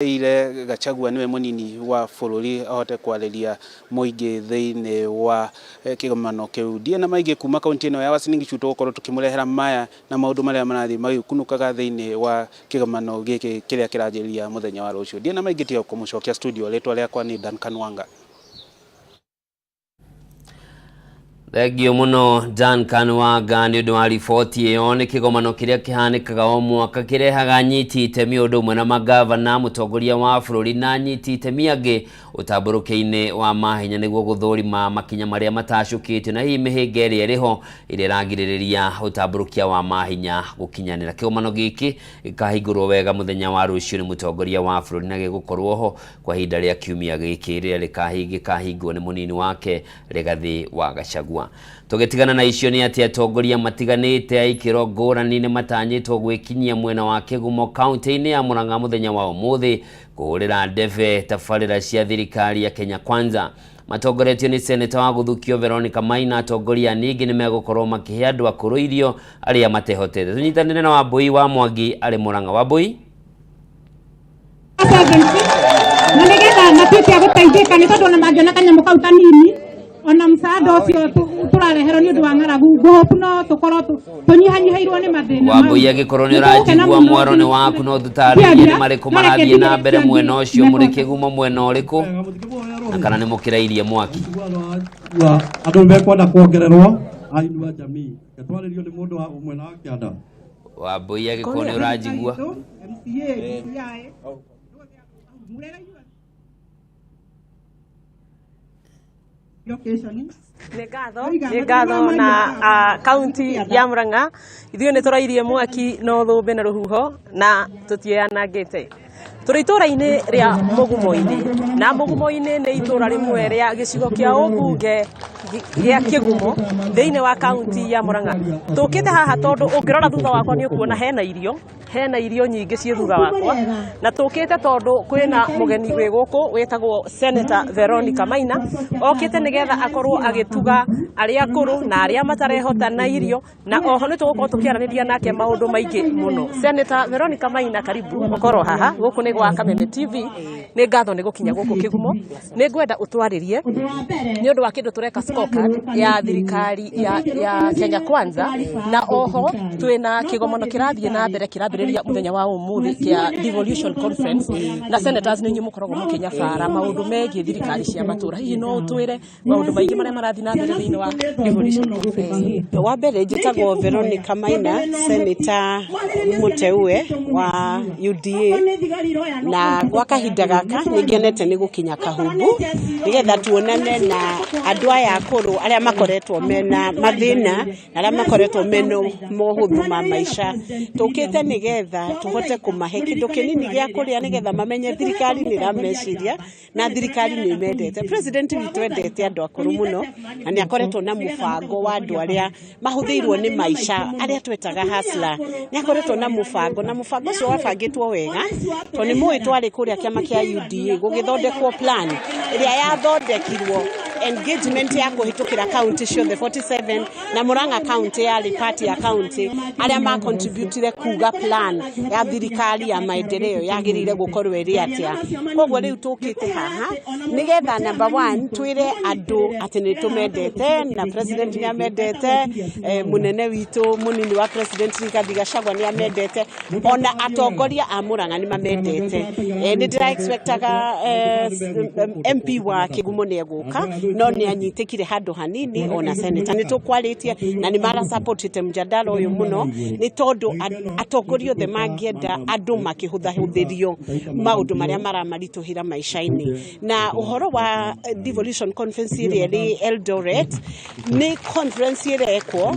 Ire Gachagua niwe munini wa bururi ahote kwariria muingi thiini wa kigomano kiu. Ndiena maingi kuma kaunti ino ya Uasin Gishu, tugukorwo tukimurehera maya na maundu maria marathie magikunukaga thiini wa kigomano giki kiria kiranjiriria muthenya wa rucio. Ndiena maingi tiga kumucokia studio. Ritwa riakwa ni Duncan Wanga. Thengio muno, Duncan Wanga, nĩ ũndũ wa riboti ĩyo. Nĩ kĩgomano kĩrĩa kĩhanĩkaga o mwaka, kĩrehaga anyiti itemi ũndũ ũmwe na magavana, mũtongoria wa bũrũri na anyiti itemi angĩ ũtambũrũkia-inĩ wa mahenya, nĩguo gũthũrima makinya marĩa matacũkĩtio na hihi mĩhĩnga ĩrĩa ĩrĩho ĩrĩa ĩragirĩrĩria ũtambũrũkia wa mahenya gũkinyanĩra. Kĩgomano gĩkĩ gĩkahingũrwo wega mũthenya wa rũciũ nĩ mũtongoria wa bũrũri na gĩgũkorwo ho kwa ihinda rĩa kiumia gĩkĩ, rĩrĩa gĩkahingwo nĩ mũnini wake Rigathĩ wa Gachagua. Tũgĩtigana na icio nĩ atĩ atongoria matiganĩte a ikĩro ngũrani nĩ matanyĩtwo gwĩkinyia mwena wa Kĩgumo kaunti-inĩ ya Murang'a mũthenya wa ũmũthĩ kũhũrĩra ndebe tabarĩra cia thirikari ya Kenya Kwanza. Matongoretio nĩ seneta wa gũthukio Veronica Maina, atongoria ningĩ nĩ megũkorwo makĩhe andũ akũrũ irio arĩa matehotete. Tũnyitanĩre na Wambui wa Mwangi arĩ Murang'a. Wambui. Na nigetha matuĩke a gũteithĩka, nĩ tondũ ona mangĩona kanyamũ kau kanini, ona msaada ũcio tũrareherwo nĩ ũndũ wa ng'aragu, ngũhũpu no tũkorwo tũnyihanyihĩirwo nĩ mathĩna. Wambui, angĩkorwo nĩ ũranjigua, mwaro nĩ waku, no tũtarĩrie nĩ marĩkũ marathiĩ na mbere mwena ũcio? Mũrĩ Kĩgumo mwena ũrĩkũ, na kana nĩ mũkĩrairie mwaki? Andũ nĩ mekwenda kuongererwo ainua jamii twarĩrio nĩ mũndũ wa mwena wa kĩanda. Wambui, angĩkorwo nĩ ũranjigua. MCA, DCI, location. Nĩ ngatho na kaunti ya Murang'a, ithuĩ nĩ tũrairie mwaki na ũthũmbĩ na rũhuho na tũtiĩyanangĩte. Tũrĩ itũũra-inĩ rĩa Mũgumo-inĩ, na Mũgumo-inĩ nĩ itũũra rĩmwe rĩa gĩcigo kĩa ũmbunge gĩa Kĩgumo thĩinĩ wa kaunti ya Murang'a. Tũkĩte haha tondũ ũngĩrora thutha wakwa nĩ ũkuona hena irio nyingĩ ciĩ thutha wakwa, na tũkĩte tondũ kwĩna mũgeni wĩ gũkũ wĩtagwo Senator Veronica Maina, okĩte nĩgetha akorwo agĩtuga arĩa akũrũ na arĩa matarehota na irio, na oho nĩ tũgũkorwo tũkĩaranĩria nake maũndũ maingĩ mũno. Senator Veronica Maina, karibu ũkorwo haha. Gũkũ nĩ gwa Kameme TV. Nĩ ngatho nĩ gũkinya gũkũ Kĩgumo. Nĩ ngwenda ũtwarĩrie nĩ ũndũ wa kĩndũ tũreka, scorecard ya thirikari ya Kenya Kwanza, na oho twĩna kĩgomano kĩrathiĩ na mbere kĩrambĩrĩria mũthenya wa ũmũthĩ kĩa Devolution Conference, na senators nĩ inyuĩ mũkoragwo mũkĩnyabara maũndũ megiĩ thirikari cia matũra. Hihi no ũtwĩre maũndũ maingĩ marĩa marathiĩ na mbere thĩinĩ wa Devolution Conference? Wa mbere, njĩtagwo Veronica Maina, senator mũteue wa UDA, na gwa kahinda gaka nĩ ngenete nĩ gũkinya Kahumbu nĩgetha tuonane na andũ aya akũrũ arĩa makoretwo mena mathĩna na arĩa makoretwo mena mohũthũ ma maica. Tũkĩte nĩgetha tũhote kũmahe kĩndũ kĩnini gĩa kũrĩa, nĩgetha mamenye thirikari nĩ ĩrameciria na thirikari nĩ ĩmendete. President witũ endete andũ akũrũ mũno, na nĩ akoretwo na mũbango wa andũ arĩa mahũthĩirwo nĩ maica, arĩa twetaga hustler. Nĩ akoretwo na mũbango, na mũbango ũcio wabangĩtwo wega, tondũ nĩ mũĩ twarĩ kũrĩa kĩama kĩa UDA gũgĩthondekwo plan ĩrĩa yathondekirwo engagement ya kũhĩtũkĩra kaunti ciothe 47, na Murang'a county yarĩ part ya county arĩa ma contributire kuga plan ya thirikari ya maendeleo yagĩrĩire gũkorwo ĩrĩ atĩa. Koguo rĩu tũkĩte haha nĩgetha number one twĩre andũ atĩ nĩ tũmendete, na president nĩ amendete, mũnene witũ mũnini wa president Rigathi Gachagua nĩ amendete, ona atongoria a Murang'a nĩ mamendete. Nĩ ndĩra expectaga MP wa Kĩgumo nĩ egũka, no nĩ anyitĩkire handũ hanini. Ona senator nĩ tũkwarĩtie na nĩ marasupportĩte mjadala ũyũ mũno, nĩ tondũ atongoria othe mangĩenda andũ makĩhũthahũthĩrio maũndũ marĩa maramaritũhĩra maica-inĩ. Na ũhoro wa Devolution Conference ĩrĩa ĩrĩ Eldoret, nĩ conference ĩrekwo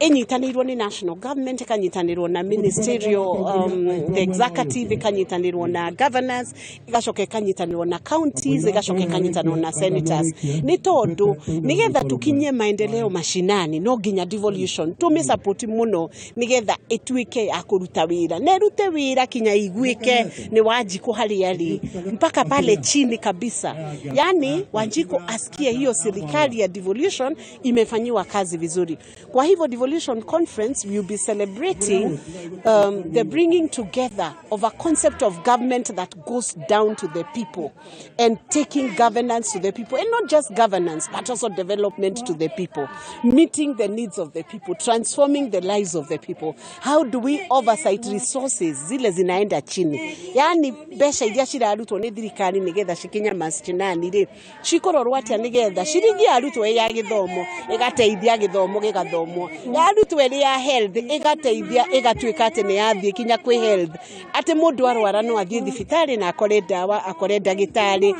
ĩnyitanĩirwo nĩ national government, ĩkanyitanĩrwo na ministerial, the executive, ĩkanyitanĩrwo na governors, ĩgacoka ĩkanyitanĩrwo na counties, ĩgacoka ĩkanyitanĩrwo na senators, nĩ tondũ nĩgetha tũkinyie maendeleo mashinani no nginya devolution tũmĩsupport mũno, nĩgetha ĩtuĩke ya kũruta wĩra na ĩrute wĩra kinya iguĩke nĩ Wanjikũ harĩa arĩ mpaka pale chini kabisa, yani Wanjikũ asikie hiyo serikali ya devolution imefanyiwa kazi vizuri. Kwa hivyo Devolution Conference, we will be celebrating the bringing together of a concept of government that goes down to the people and taking governance to the people, and not just governance but also development to the people, meeting the needs of the people, transforming the lives of the people. How do we oversight resources zile zinaenda chini, yani mbeca iria cirarutwo nĩ thirikari nĩgetha cikinye mashinani rĩ, cikũrorwo atĩa nĩgetha ciringi yarutwo ĩ ya gĩthomo ĩgateithia gĩthomo gĩgathomwo, yarutwo ĩrĩ ya health ĩgateithia ĩgatuĩka atĩ nĩ yathiĩ kinya kwĩ health, atĩ mũndũ arwara no athiĩ thibitarĩ na akore ndawa, akore ndagĩtarĩ,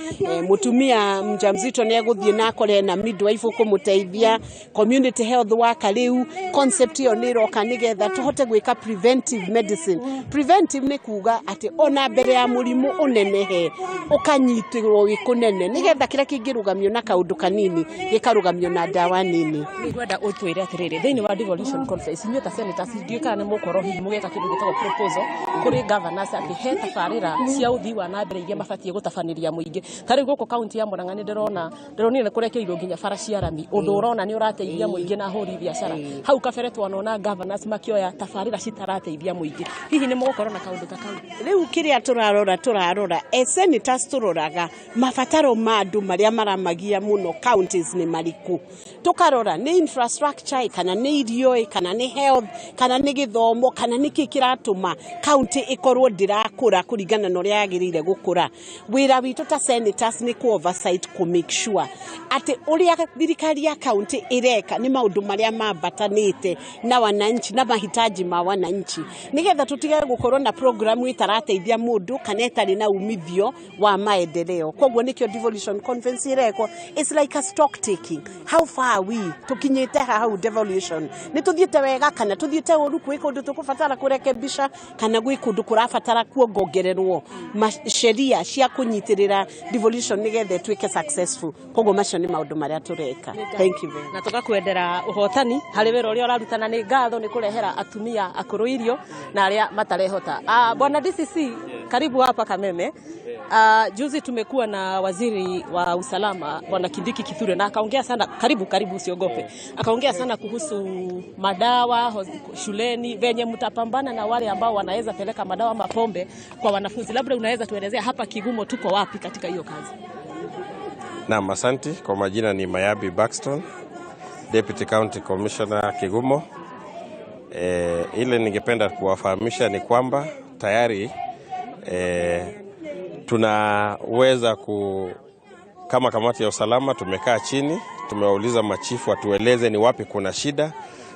mũtumia mjamzito nĩ egũthiĩ na akore na midwife ũkũmũteithia, community health worker. Rĩu concept ĩyo nĩ ĩroka nĩgetha tũhote gwĩka preventive medicine. Preventive nĩ kuga atĩ ona mbere ya mũrimũ ũnenehe ũkanyitĩrwo wĩ kũnene, nĩgetha kĩrĩa kĩngĩrũgamio na kaũndũ kanini gĩkarũgamio na ndawa nini. Ngwenda ũtwĩre atĩrĩrĩ, thĩinĩ wa Devolution Conference, inyuĩ ta senators, ndiũĩ kana nĩ mũgũkorwo hihi mũgĩka kĩndũ gĩtagwo proposal kũrĩ governors atĩ he tabarĩra cia ũthii wa na mbere iria mabatiĩ gũtabanĩria mũingĩ. Ta rĩu gũkũ kaunti ya Murang'a nĩ ndĩrona, ndĩronire nĩ kũrekĩrirwo nginya bara cia rami, ũndũ ũrona nĩ ũrateithia mũingĩ na ahũri biacara. Hau kabere twanona governors makĩoya tabarĩra citarateithia mũingĩ. Hihi nĩ mũgũkorwo na kaũndũ ta kau? Rĩu kĩrĩa tũrarora as senators, tũroraga mabataro ma andũ marĩa maramagia mũno counties nĩ marĩkũ. Tũkarora nĩ infrastructure, kana nĩ irio, kana nĩ health, kana nĩ gĩthomo, kana nĩ kĩ kĩratũma county ĩkorwo ndĩrakũra kũringana na ũrĩa yagĩrĩire gũkũra. Wĩra witũ ta senators nĩ ku oversight, ku make sure atĩ ũrĩa thirikari ya county ĩreka nĩ maũndũ marĩa mambatanĩte na wananchi na mahitaji ma wananchi, nĩgetha tũtige gũkorwo na programu ĩtarateithia mũndũ kana ĩtarĩ na umithio wa maendeleo. Koguo nĩkĩo Devolution Conference ĩrekwo. It's like a stock taking: how far are we, tũkinyĩte ha hau devolution, nĩ tũthiĩte wega kana tũthiĩte ũru, gwĩ kũndũ tũkũbatara kũrekebisha kana gwĩ kũndũ kũrabatara kuongongererwo sheria cia kũnyitĩrĩra devolution nĩgetha ĩtuĩke successful. Koguo macio nĩ maũndũ marĩa tũreka. Thank you very much. Na tũgakwendera ũhotani harĩ wĩra ũrĩa ũrarutana. Nĩ ngatho nĩ kũrehera atumia akũrũ irio na arĩa matarehota. Bwana DCC, karibu hapa Kameme. Juzi tumekuwa na waziri wa usalama, Bwana Kindiki Kithure, na akaongea sana, karibu karibu, usiogope. Akaongea sana kuhusu madawa shuleni, venye mtapambana na wale ambao wanaweza peleka madawa ama pombe kwa wanafunzi. Labda unaweza tuelezea hapa Kigumo tuko wapi katika hiyo kazi? Naam, asante. Kwa majina ni Mayabi Baxton, Deputy County Commissioner Kigumo. Ile ningependa kuwafahamisha ni kwamba tayari tunaweza kama kamati ya usalama tumekaa chini, tumewauliza machifu watueleze ni wapi kuna shida,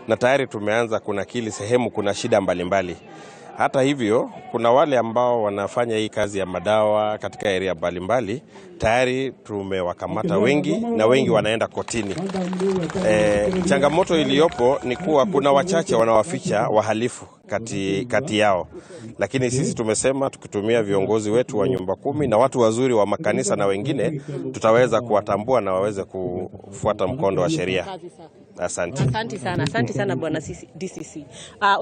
na tayari tumeanza kunakili sehemu kuna shida mbalimbali mbali. Hata hivyo, kuna wale ambao wanafanya hii kazi ya madawa katika area mbalimbali, tayari tumewakamata wengi na wengi wanaenda kotini. Changamoto iliyopo ni kuwa kuna wachache wanawaficha wahalifu kati yao, lakini sisi tumesema tukitumia viongozi wetu wa nyumba kumi na watu wazuri wa makanisa na wengine, tutaweza kuwatambua na waweze kufuata mkondo wa sheria. Asante. Asante sana, asante sana, bwana DCC.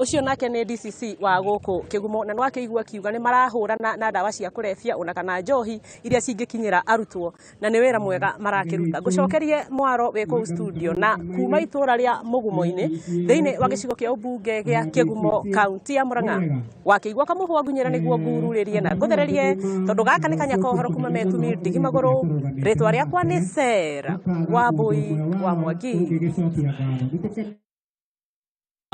Ucio nake nĩ DCC wa gũkũ Kĩgumo, na nĩwakĩigua akiuga nĩ marahũrana na ndawa cia kũrebia ona kana njohi iria cingĩkinyĩra arutwo, na nĩ wĩra mwega marakĩruta. Ngũcokerie mwaro wĩ kũu studio, na kuma itũra rĩa Mũgumo-inĩ thĩinĩ wa gĩcigo kĩa ũmbunge gĩa Kĩgumo, kaunti ya Murang'a, wakĩigua kamũhwa ngunyĩra nĩguo ngururĩrie na ngũthererie, tondũ gaka nĩ kanya kohoro kuma metumi ndigi magũrũ. Rĩtwa rĩakwa nĩ Sera Wambui wa Mwangi.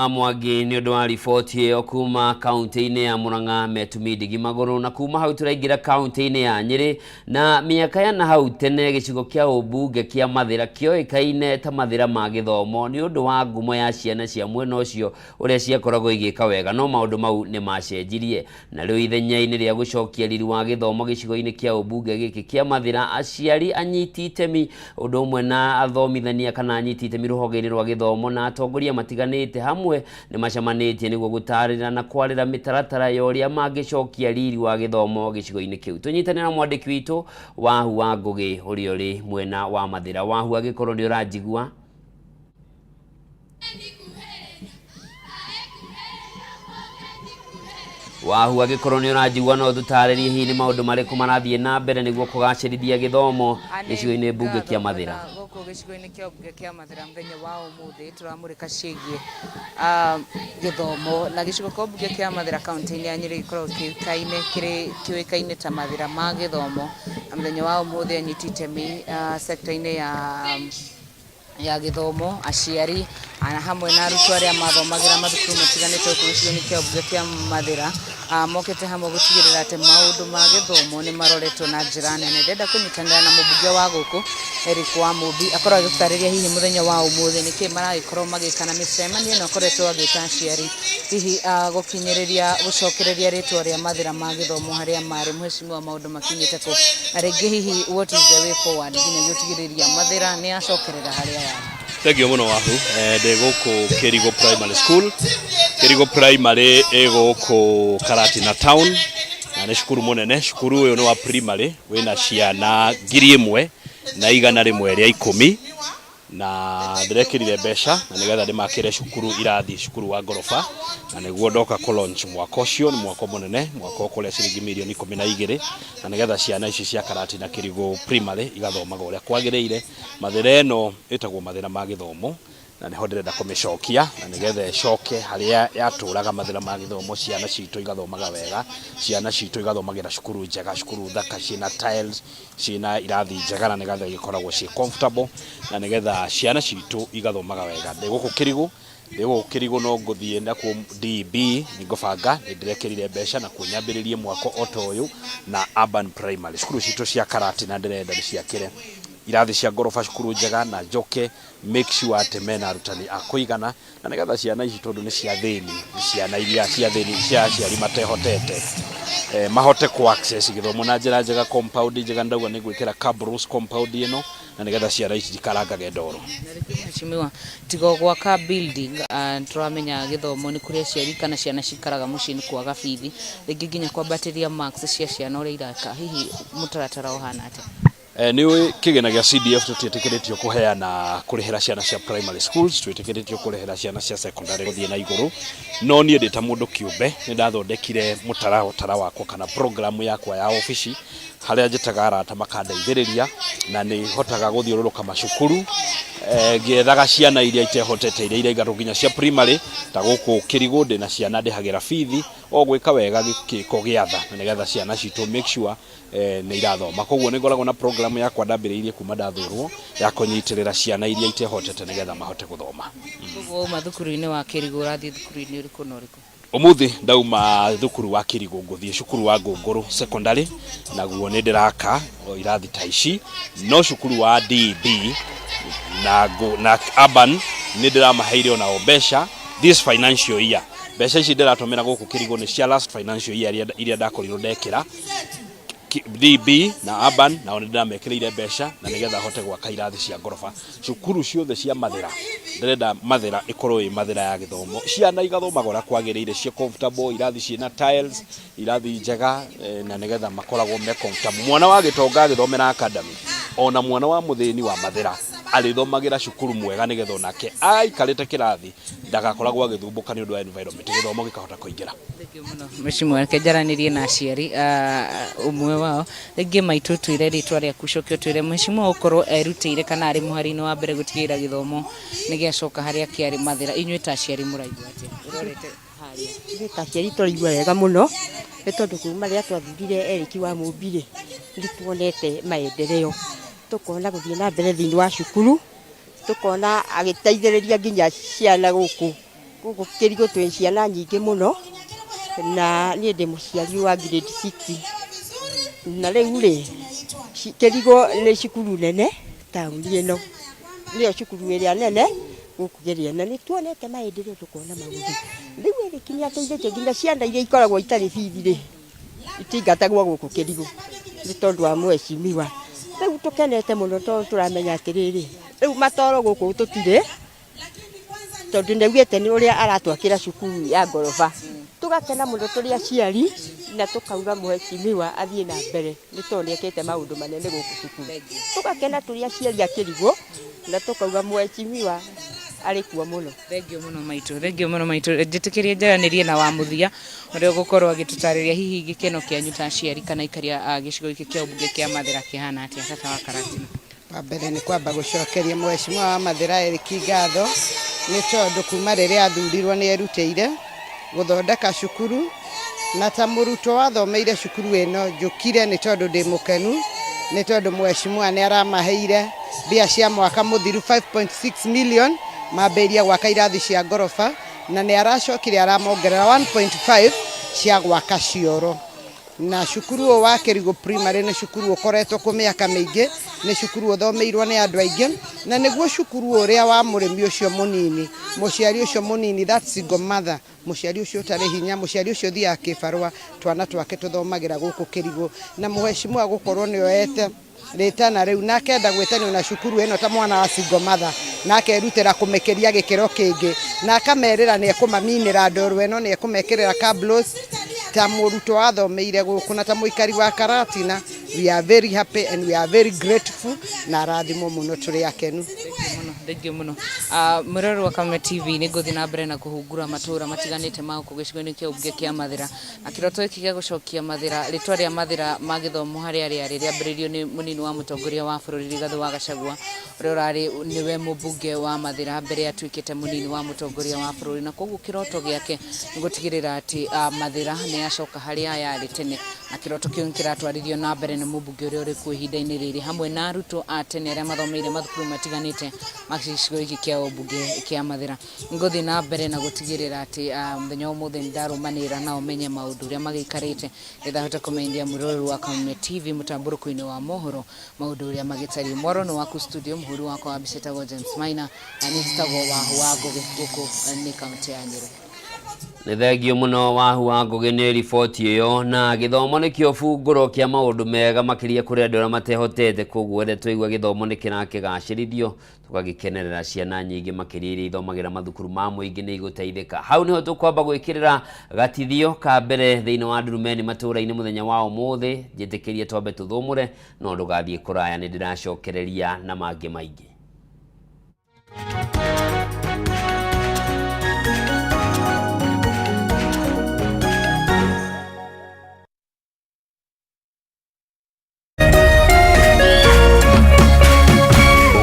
Mwangi nĩ ũndũ wa riboti ĩyo kuma kaunti-inĩ ya Murang'a, metumi ndigi magũrũ. Na kuma hau tũraingĩra kaunti-inĩ ya Nyĩrĩ. Na mĩaka ya na hau tene, gĩcigo kĩa ũmbunge kĩa Mathĩra kĩoĩkaine ta Mathĩra ma gĩthomo nĩ ũndũ wa ngumo ya ciana cia mwena ũcio ũrĩa ciakoragwo igĩka wega, no maũndũ mau nĩ macenjirie, na rĩu ithenya-inĩ rĩa gũcokia riri wa gĩthomo gĩcigo-inĩ kĩa ũmbunge gĩkĩ kĩa Mathĩra, aciari, anyiti itemi ũndũ ũmwe na athomithania kana anyiti itemi rũhonge-inĩ rwa gĩthomo na atongoria matiganĩte hamwe nĩ macemanĩtie nĩguo gũtarĩra na kwarĩra mĩtaratara ya ũrĩa mangĩcokia riri wa gĩthomo gĩcigo-inĩ kĩu. Tũnyitane na mwandĩki witũ Wahu wa Ngũgĩ ũrĩa ũrĩ mwena wa Mathĩra. Wahu, angĩkorwo nĩ ũranjigua. Wahu angĩkorwo nĩ ũranjigua no tũtarĩrie hihi nĩ maũndũ marĩkũ marathiĩ na mbere nĩguo kũgacĩrithia gĩthomo gĩcigo-inĩ mbunge kĩa Mathĩra. Gũkũ gĩcigo-inĩ kĩa mbunge kĩa Mathĩra mũthenya wa ũmũthĩ tũramũrĩka ciĩgiĩ gĩthomo na gĩcigo kĩa mbunge kĩa Mathĩra kaunti-inĩ ya Nyĩrĩ gĩkoragwo kĩũĩkaine kĩrĩ kĩũĩkaine ta Mathĩra ma gĩthomo na mũthenya wa ũmũthĩ anyiti itemi sector-inĩ ya gĩthomo aciari ana hamwe na arutwo arĩa mathomagĩra mathukuru matiganĩte gũkũ gĩcigo-inĩ kĩa mbunge kĩa Mathĩra mokĩte hamwe gũtigĩrĩra atĩ maũndũ ma gĩthomo nĩ maroretwo na njĩra nene. Ndĩrenda kũnyitanĩra na mũmbunge wa gũkũ Eric Wamumbi akorwo agĩtũtarĩria hihi mũthenya wa ũmũthĩ nĩkĩ maragĩkorwo magĩka na mĩcemanio ĩno akoretwo agĩta aciari hihi gũkinyĩrĩria gũcokereria rĩtwa rĩa Mathĩra ma gĩthomo harĩa marĩ. Mheshimiwa, maũndũ makinyĩte kũ na rĩngĩ hihi what is the way forward nginyagia gũtigĩrĩria Mathĩra nĩ yacokerera harĩa yarĩ? Thengiũ mũno Wahu, ndĩ gũkũ Kĩrigũ Primary School. Kĩrigũ Primary ĩ gũkũ Karatina Town na nĩ cukuru mũnene. Cukuru ũyũ nĩ wa primary wĩna ciana 1110 na ndĩrekĩrire mbeca na nĩgetha ndĩmakĩre cukuru irathi cukuru wa ngoroba na nĩguo ndoka kũ launch mwako ũcio. Nĩ mwako mũnene, mwako ũkũrĩa ciringi mirioni 12 na nĩgetha ciana ici cia Karatina Kĩrigũ Primary igathomaga ũrĩa kwagĩrĩire. Mathĩra ĩno ĩtagwo Mathĩra ma gĩthomo na nĩho ndĩrenda kũmĩcokia na nĩgetha ĩcoke harĩa yatũraga. Mathĩra ma gĩthomo, ciana citũ igathomaga wega, ciana citũ igathomagĩra cukuru njega, cukuru thaka ciĩna tiles, ciĩna irathi njega na nĩgetha igĩkoragwo ciĩ comfortable na nĩgetha ciana citũ igathomaga wega. Ndĩ gũkũ Kĩrigũ, ndĩ gũkũ Kĩrigũ no ngũthiĩ nakuo DB nĩ ngũbanga nĩ ndĩrekĩrire mbeca nakuo nyambĩrĩrie mwako o ta ũyũ na Urban Primary. Cukuru citũ cia Karatina ndĩrenda ndĩciakĩre irathi cia ngoroba, cukuru njega na njoke make sure atĩ mena arutani a kũigana na nĩgetha ciana ici tondũ nĩ cia thĩni, nĩ ciana iria cia thĩni cia aciari matehotete, mahote kũ access gĩthomo na njĩra njega, compound njega. Ndauga nĩ ngwĩkĩra cabros compound ĩno na nĩgetha ciana ici cikarangage ndoro. Na rĩngĩ mheshimiwa, tiga gwaka building, tũramenya gĩthomo nĩ kũrĩ aciari kana ciana cikaraga mũciĩ nĩ kwaga bithi, rĩngĩ nginya kwambatĩria marks cia ciana ũrĩa iraka, hihi mũtaratara ũhana atĩa? Nĩ ũĩ kĩgĩna gĩa CDF tũtiĩtĩkĩrĩtio kũheana kũrĩhĩra ciana cia primary schools, twĩtĩkĩrĩtio kũrĩhĩra ciana cia secondary gũthiĩ na igũrũ. No niĩ ndĩ ta mũndũ kĩũmbe nĩ ndathondekire mũtaratara wakwa kana program yakwa ya obici harĩa njĩtaga arata makandeithĩrĩria na nĩ hotaga gũthiũrũrũka macukuru ngĩethaga ciana iria itehotete iria iraingatwo nginya cia primary. Ta gũkũ Kĩrigũ ndĩna ciana ndĩhagĩra bithi o gwĩka wega gĩkĩko gĩa tha na nĩgetha ciana citũ make sure nĩ irathoma. Koguo nĩ ngoragwo na program yakwa ndambĩrĩirie kuma ndathurwo ya kũnyitĩrĩra ciana iria itehotete nĩgetha mahote gũthoma. Koguo uma thukuru-inĩ wa Kĩrigũ ũrathiĩ thukuru-inĩ ũrĩkũ na ũrĩkũ? Ũmũthĩ ndauma thukuru wa Kĩrigũ ngũthiĩ cukuru wa Ngũngũrũ Secondary, naguo nĩ ndĩraka irathi ta ici. No cukuru wa DB na Urban nĩ ndĩramaheire onao mbeca this financial year. Mbeca ici ndĩratũmĩra gũkũ Kĩrigũ nĩ cia last financial year iria ndakorirwo ndekĩra. DB na Urban nao nĩ ndĩramekĩrĩire mbeca na nĩgetha hote gwaka irathi cia ngoroba cukuru ciothe cia Mathĩra. Ndĩrenda Mathĩra ĩkorwo ĩ Mathĩra ya gĩthomo, ciana igathomaga ũrĩa kwagĩrĩire, ciĩ comfortable, irathi ciĩna tiles, irathi njega, na nĩgetha makoragwo me comfortable. Mwana wa gĩtonga agĩthomera academy ona mwana wa mũthĩni wa Mathĩra arĩthomagĩra cukuru mwega nĩgetha onake aikarĩte kĩrathi ndagakoragwo agĩthumbũka nĩ ũndũ wa environment, gĩthomo gĩkahota kũingĩra. Mheshimiwa, reke njaranĩrie na aciari ũmwe wao. Rĩngĩ maitũ, twĩre rĩtwa rĩaku, coke ũtwĩre mheshimiwa gũkorwo erutĩire kana arĩ mũhari-inĩ wa mbere gũtigĩrĩra gĩthomo nĩ gĩacoka harĩa kĩarĩ Mathĩra. Inyuĩ ta aciari mũraigua atĩa ũrorete harĩa? Ithuĩ ta aciari tũraigua wega mũno nĩ tondũ kuma rĩrĩa twathurire Eric wa Mũmbi rĩ, nĩ tuonete maendeleo, tũkona gũthiĩ na mbere thĩinĩ wa cukuru, tũkona agĩteithĩrĩria nginya ciana gũkũ gũkũ Kĩrigũ. Twĩ ciana nyingĩ mũno na niĩ ndĩ mũciari wa grade 6 na rĩu rĩ, Kĩrigũ nĩ cukuru nene taũni ĩno, nĩyo cukuru ĩrĩa nene gũkũ Kĩrĩa, na nĩ tuonete maendeleo, tũkona maũndũ. Rĩu Eric nĩ ateithĩtie nginya ciana iria ikoragwo itarĩ bithi rĩ, itingatagwo gũkũ Kĩrigũ nĩ tondũ wa mheshimiwa. Rĩu tũkenete mũno tondũ tũramenya atĩrĩrĩ, rĩu matoro gũkũ tũtirĩ tondũ nĩ augĩte nĩ ũrĩa aratwakĩra cukuru ya ngoroba. Tũgakena mũno tũrĩ aciari na tũkauga mheshimiwa athiĩ na mbere nĩ tondũ nĩ ekĩte maũndũ manene gũkũ cukuru. Tũgakena tũrĩ aciari a Kĩrigũ na tũkauga mheshimiwa Arĩ kuo mũno. Thengio mũno maitũ, thengio mũno maitũ. Njĩtĩkĩrie njaranĩrie na wa mũthia ũrĩa ũgũkorwo agĩtũtarĩria hihi gĩkeno kĩanyu ta aciari kana aikari a gĩcigo gĩkĩ kĩa ũmbunge kĩa Mathĩra kĩhana atĩa. Tata wa Karatina. Wa mbere nĩ kwamba gũcokeria mheshimiwa wa Mathĩra Eric ngatho nĩ tondũ kuma rĩrĩa athurirwo nĩ erutĩire gũthondeka cukuru, na ta mũrutwo wathomeire cukuru ĩno njũkire nĩ tondũ ndĩ mũkenu nĩ tondũ mheshimiwa nĩ aramaheire mbia cia mwaka mũthiru 5.6 million mambĩrĩrie gwaka irathi cia ngoroba, na nĩ aracokire aramongerera 1.5 cia gwaka cioro. Na cukuru ũyũ wa Kĩrigũ Primary nĩ cukuru ũkoretwo kũ mĩaka mĩingĩ, nĩ cukuru ũthomeirwo nĩ andũ aingĩ, na nĩguo cukuru ũrĩa wa mũrĩmi ũcio mũnini, mũciari ũcio mũnini, that single mother, mũciari ũcio ũtarĩ hinya, mũciari ũcio ũthiaga kĩbarũa, twana twake tũthomagĩra gũkũ Kĩrigũ. Na mheshimiwa gũkorwo nĩ oete rĩtana rĩu na akenda gwĩtanio na cukuru ĩno ta mwana wa single mother, na akerutĩra kũmĩkĩria gĩkĩro kĩngĩ, na akamerĩra nĩ ekũmaminĩra ndoro ĩno, nĩ ekũmekĩrĩra cabros. Ta mũrutwo wathomeire gũkũ na ta mũikari wa Karatina, we are very happy and we are very grateful, na arathimwo mũno, tũrĩ akenu. Thengio mũno. Mwĩroreri wa Kameme TV, nĩ ngũthiĩ na mbere na kũhungura matũra matiganĩte ma gũkũ gĩcigo-inĩ kĩa ũmbunge kĩa Mathĩra, na kĩroto gĩkĩ gĩa gũcokia Mathĩra rĩtwa rĩa Mathĩra ma gĩthomo harĩa rĩarĩ rĩambĩrĩirio nĩ mũnini wa mũtongoria wa bũrũri Rigathĩ wa Gachagua, ũrĩa ũrarĩ nĩwe mũmbunge wa Mathĩra mbere atuĩkĩte mũnini wa mũtongoria wa bũrũri, na koguo kĩroto gĩake nĩ gũtigĩrĩra atĩ Mathĩra nĩ yacoka harĩa yarĩ tene, na kĩroto kĩu nĩ kĩratwarithio na mbere nĩ mũmbunge ũrĩa ũrĩ kuo ihinda-inĩ rĩrĩ, hamwe na arutwo a tene arĩa mathomeire mathukuru matiganĩte ma gĩcigo gĩkĩ kĩa ũmbunge kĩa Mathĩra. Ngũthiĩ na mbere na gũtigĩrĩra atĩ mũthenya wa ũmũthĩ nĩ ndarũmanĩrĩra nao menye maũndũ ũrĩa magĩikarĩte, nĩgetha hote kũmenyithia mwĩroreri wa Kameme TV mũtambũrũko-inĩ wa mohoro maũndũ ũrĩa magĩtariĩ. Mwaro nĩ waku studio, mũhũri wakwa wa mbica etagwo James Maina, na niĩ njĩtagwo Wahu wa Ngũgĩ, gũkũ nĩ kaũntĩ ya Nyĩrĩ. Nĩ thengio mũno Wahu wa Ngũgĩ nĩ riboti ĩyo. Na gĩthomo nĩkĩo bungũro kĩa maũndũ mega makĩria kũrĩ andũ arĩa matehotete, koguo rĩrĩa twaigua gĩthomo nĩ kĩrakĩgacĩrithio tũgagĩkenerera ciana nyingĩ makĩria iria ithomagĩra mathukuru ma mũingĩ nĩ igũteithĩka. Hau nĩho tũkwamba gwĩkĩrĩra gatithio ka mbere thĩinĩ wa ndurumeni matũũra-inĩ mũthenya wa ũmũthĩ. Njĩtĩkĩrie twambe tũthũmũre, no ndũgathiĩ kũraya, nĩ ndĩracokereria na mangĩ maingĩ.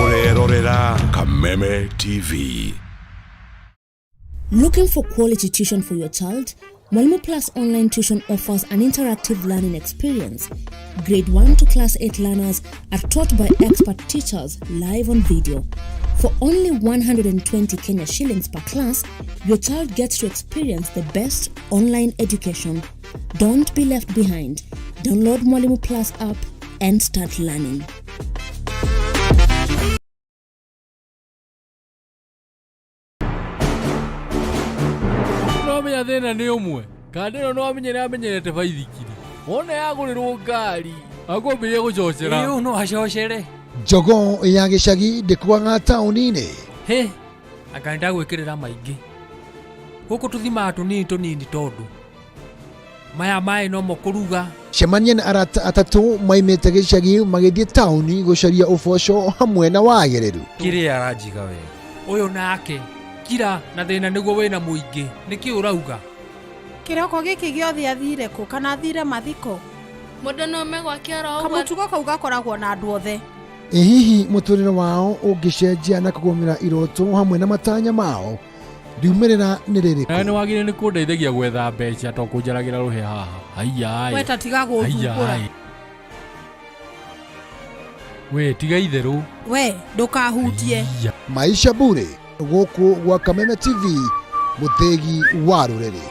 Ũrerorera Kameme TV. Looking for quality tuition for your child? Mwalimu Plus Online Tuition offers an interactive learning experience. Grade 1 to Class 8 learners are taught by expert teachers live on video. For only 120 Kenya shillings per class, your child gets to experience the best online education. Don't be left behind. Download Mwalimu Plus app and start learning. No menya thĩna nĩ ũmwe, kanda ĩno no amenye nĩ amenyerete baithikiri, wona yagũrĩrwo ngari akwambĩrĩria gũcocera. Ĩĩ, no acocere. Njogoo ya gĩcagi ndĩkuaga taũni-inĩ. Hĩ, anga nĩndagwĩkĩrĩra maingĩ. Gũkũ tũthimaga tũnini tũnini tondũ maya maĩ nomo kũruga. Cemania na arata atatũ maimĩte gĩcagi magĩthiĩ taũni gũcaria ũboco hamwe na wagĩrĩru. Kĩrĩa aranjiga wega. Ũyũ nake kira na thĩna nĩguo wĩna mũingĩ, nĩkĩ ũrauga? Kĩroko gĩkĩ gĩothe athire kũ kana athire mathiko? Mũndũ no ome gwake oro ũguo. Kamũtugo kau gakoragwo na andũ othe. Ĩ hihi mũtũrĩre wao ũngĩcenjia na kũgũmĩra iroto hamwe na matanya mao, riumĩrĩra nĩ rĩrĩkũ? Nawe nĩ wagĩrĩire nĩ kũndeithagia gwetha mbeca to kũnjaragĩra rũhĩa haha. Haiya. We ta tiga gũthumbũra. We tiga itherũ. We ndũkahutie. Maisha Bure gũkũ gwa Kameme TV, mũthĩgi wa rũrĩrĩ.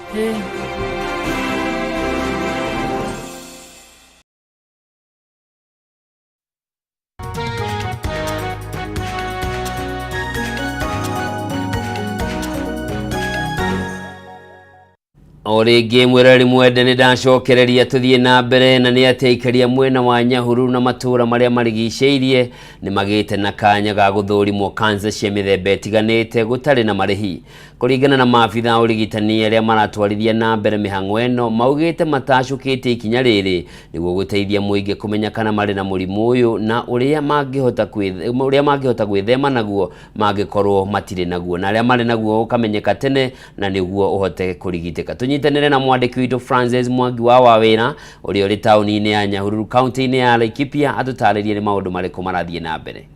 O rĩngĩ mwĩroreri mwende, nĩ ndacokereria tũthiĩ na mbere na nĩ atĩ aikaria mwena wa Nyahururu na matũũra marĩa marigicĩirie nĩ magĩte na kanya ga gũthũrimwo kansa cia mĩthemba ĩtiganĩte gũtarĩ na marĩhi. Kũringana na maabitha a ũrigitani arĩa maratwarithia na mbere mĩhang'o ĩno, maugĩte matacũkĩte ikinya rĩrĩ nĩguo gũteithia mũingĩ kũmenya kana marĩ na mũrimũ ũyũ na ũrĩa mangĩhota gwĩthema naguo mangĩkorwo matirĩ naguo, na arĩa marĩ naguo ũkamenyeka tene na nĩguo ũhote kũrigitĩka. Tũnyitanĩre na mwandĩki witũ Francis Mwangi wa Wawĩra ũrĩa ũrĩ taũni-inĩ ya Nyahururu kaunti-inĩ ya Laikipia atũtarĩrie nĩ maũndũ marĩkũ marathiĩ na mbere.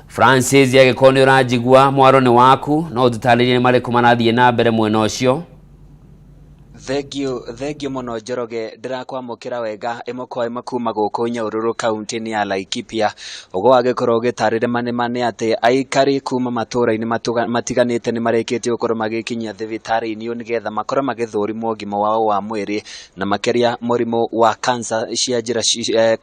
Francis, agĩkorwo nĩ ũranjigua mwaro nĩ waku, no ũtũtarĩrie nĩ marĩkũ marathiĩ na mbere mwena ũcio. Thengio mũno Njoroge, ndĩrakwamũkĩra wega ĩmwe kwa ĩmwe kuma gũkũ Nyahururu kaunti-inĩ ya Laikipia. Ũguo wagĩkorwo ũgĩtarĩria manema nĩ atĩ aikari kuma matũũra-inĩ matiganĩte nĩ marĩkĩtie gũkorwo magĩkinyia thibitarĩ-inĩ ũyũ nĩgetha makorwo magĩthũrimwo ũgima wao wa mwĩrĩ na makĩria mũrimũ wa cancer cia njĩra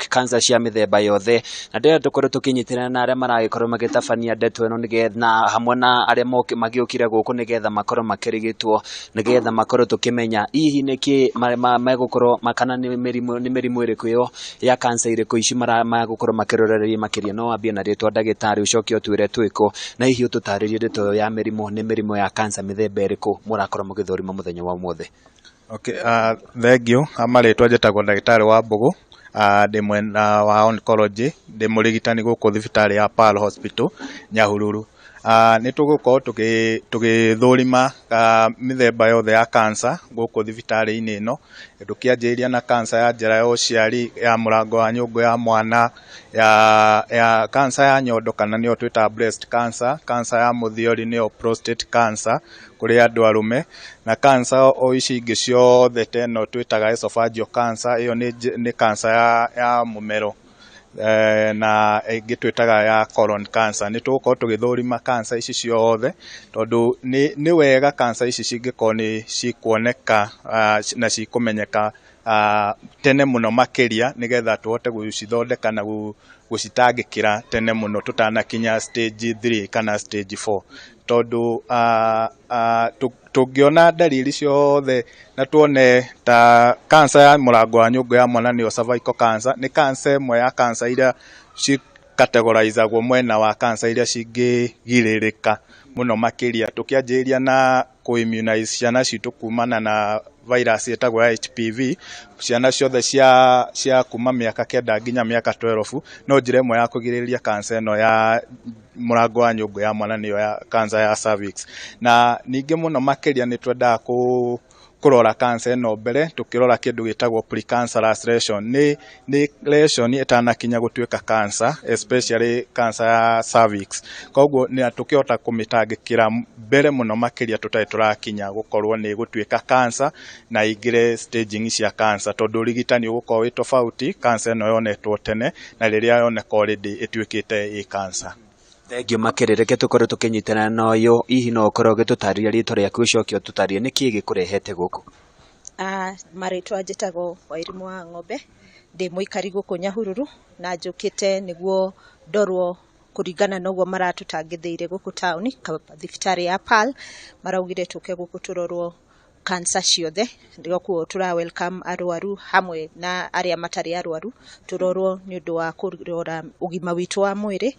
cancer cia mĩthemba yothe. Na ndĩrenda tũkorwo tũkĩnyitĩrĩra na arĩa maragĩkorwo magĩtabania ndeto ĩno nĩgetha na hamwe na arĩa magĩũkire gũkũ nĩgetha makorwo makĩrigitwo nĩgetha makorwo tũkĩmenya hihi nĩkĩ megũkorwo kana nĩ mĩrimũ ĩrĩkũ ĩyo ya cancer ĩrĩkũ ici magũkorwo makĩrorereria makĩria. No wambie na rĩtwa ndagĩtarĩ ũcoke ũtwĩre twĩkũ na hihi ũtũtarĩrie ndeto ĩyo ya mĩrimũ nĩ mĩrimũ ya cancer mĩthemba ĩrĩkũ mũrakorwo mũgĩthũrima mũthenya wa ũmũthĩ. Okay, thank you. Marĩtwa njĩtagwo ndagĩtarĩ wa Mbũgũ, ndĩ mwena wa oncology, ndĩ mũrigitani gũkũ thibitarĩ ya Pearl Hospital Nyahururu. Nĩ tũgũkorwo tũgĩthũrima mĩthemba yothe ya cancer gũkũ thibitarĩ-inĩ ĩno, tũkĩanjĩrĩria na cancer ya njĩra ya ũciari, ya mũrango wa nyũngũ ya mwana, ya cancer ya nyondo kana nĩyo twĩtaga breast cancer, cancer ya mũthiori nĩyo prostate cancer kũrĩ andũ arũme, na cancer o ici ingĩ ciothe ta ĩno twĩtaga esophageal cancer, ĩyo nĩ cancer ya mũmero, na ĩngĩ twĩtaga ya colon cancer. Nĩ tũgũkorwo tũgĩthũrima cancer ici ciothe tondũ nĩ wega cancer ici cingĩkorwo nĩ cikuoneka na cikũmenyeka tene mũno makĩria nĩgetha tũhote gũcithondeka na gũcitangĩkĩra tene mũno tũtanakinya stage 3 kana stage 4, tondũ tũngĩona ndariri ciothe na tuone ta cancer ya mũrango wa nyũngũ ya mwana nĩyo cervical cancer, nĩ cancer ĩmwe ya cancer iria cicategorizagwo mwena wa cancer iria cingĩgirĩrĩka mũno makĩria, tũkĩanjĩrĩria na kũ-immunize ciana citũ kumana na virus ĩtagwo ya HPV. Ciana ciothe cia kuma mĩaka 9 nginya mĩaka 12, no njĩra ĩmwe ya kũgirĩrĩria cancer ĩno ya mũrango wa nyũngũ ya mwana nĩyo ya cancer ya cervix. Na ningĩ mũno makĩria nĩ twendaga kũrora cancer ĩno mbere tũkĩrora kĩndũ gĩtagwo precancerous lesion, nĩ lesion ĩtanakinya gũtuĩka cancer, especially cancer ya cervix. Koguo nĩ tũkĩhota kũmĩtangĩkĩra mbere mũno makĩria tũtarĩ tũrakinya gũkorwo nĩ gũtuĩka cancer na ingĩre staging cia cancer, tondũ ũrigitani ũgũkorwo wĩ tofauti cancer ĩno yonetwo tene na rĩrĩa yoneka already ĩtuĩkĩte ĩ cancer. Thengio makĩria, reke tũkorwo tũkĩnyitana na ũyũ, hihi no ũkorwo ũgĩtũtarĩria rĩtwa rĩaku ũcoke ũtũtarĩrie nĩkĩĩ gĩkũrehete gũkũ. Marĩtwa njĩtagwo Wairimũ wa Ng'ombe, ndĩ mũikari gũkũ Nyahururu na njũkĩte nĩguo ndorwo kũringana na ũguo maratũtangĩthĩire gũkũ taũni thibitarĩ ya Pearl, maraugire tũke gũkũ tũrorwo cancer ciothe, koguo tũra welcome arwaru hamwe na arĩa matarĩ arwaru, tũrorwo nĩ ũndũ wa kũrora ũgima witũ wa mwĩrĩ,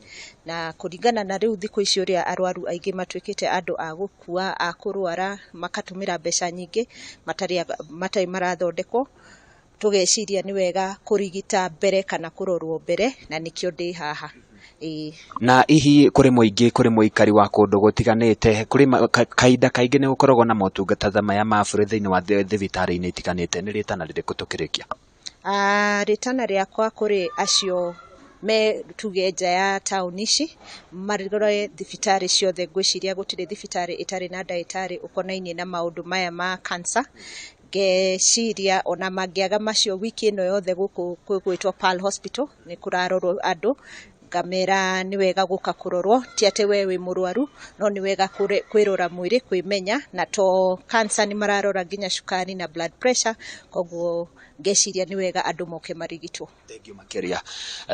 na kũringana na rĩu thikũ ici ũrĩa arwaru aingĩ matuĩkĩte andũ a gũkua, a kũrwara, makatũmĩra mbeca nyingĩ matarĩ marathondekwo, tũgeciria nĩ wega kũrigita mbere kana kũrorwo mbere, na nĩkĩo ndĩ haha. Na hihi kũrĩ mũingĩ, kũrĩ mũikari wa kũndũ gũtiganĩte, kũrĩ kahinda kaingĩ nĩ gũkoragwo na motungata ta maya ma bũrũri thĩinĩ wa thibitarĩ-inĩ itiganĩte, nĩ rĩtana rĩrĩkũ tũkĩrĩkia? Rĩtana rĩakwa kũrĩ acio me tuge nja ya taũni ici marore thibitarĩ ciothe, ngwĩciria gũtirĩ thibitarĩ ĩtarĩ na ndagĩtarĩ ũkonainie na maũndũ maya ma cancer. Ngeciria ona mangĩaga macio wiki ĩno yothe gũkũ gwĩtwo Pearl Hospital nĩ kũrarorwo andũ, Ngamera nĩ wega gũka kũrorwo, ti atĩ we wĩ mũrwaru, no nĩ wega kwĩrora mwĩrĩ, kwĩmenya, na to cancer nĩ mararora nginya cukari na blood pressure, koguo ngeciria nĩ wega andũ moke marigitwo. Makĩria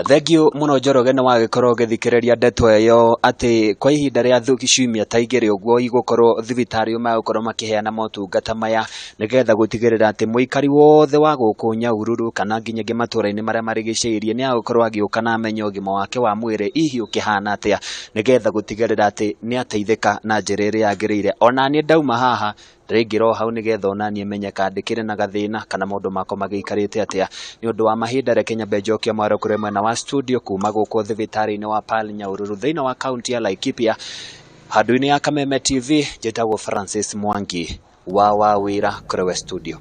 thengiũ mũno Njoroge nĩ wagĩkorwo ũgĩthikĩrĩria ndeto ĩyo atĩ kwa ihinda rĩa ciumia ta igĩrĩ ũguo igũkorwo thibitarĩ magũkorwo makĩheana motungata maya nĩgetha gũtigĩrĩra atĩ mũikari wothe wa gũkũ Nyahururu kana nginyagia matũra-inĩ marĩa marigicĩirie nĩ agũkorwo agĩũka na amenye ũgima wake wa mwĩrĩ hihi ũkĩhana atĩa nĩgetha gũtigĩrĩra atĩ nĩ ateithĩka na njĩra ĩrĩa yagĩrĩire. Ona niĩ ndauma haha ndĩraingĩra o hau nĩgetha onaniĩ menye kana ndĩkĩrĩ na gathĩna kana maũndũ makwa magĩikarĩte atĩa. Nĩ ũndũ wa mahinda reke nyambe njokie mwaro kũrĩ mwena wa studio kuma gũkũ thibitarĩ-inĩ wa Pearl Nyahururu thĩinĩ wa kaunti ya Laikipia handũ-inĩ ya Kameme TV. Njĩtagwo Francis Mwangi wa Wawĩra kũrĩ we studio.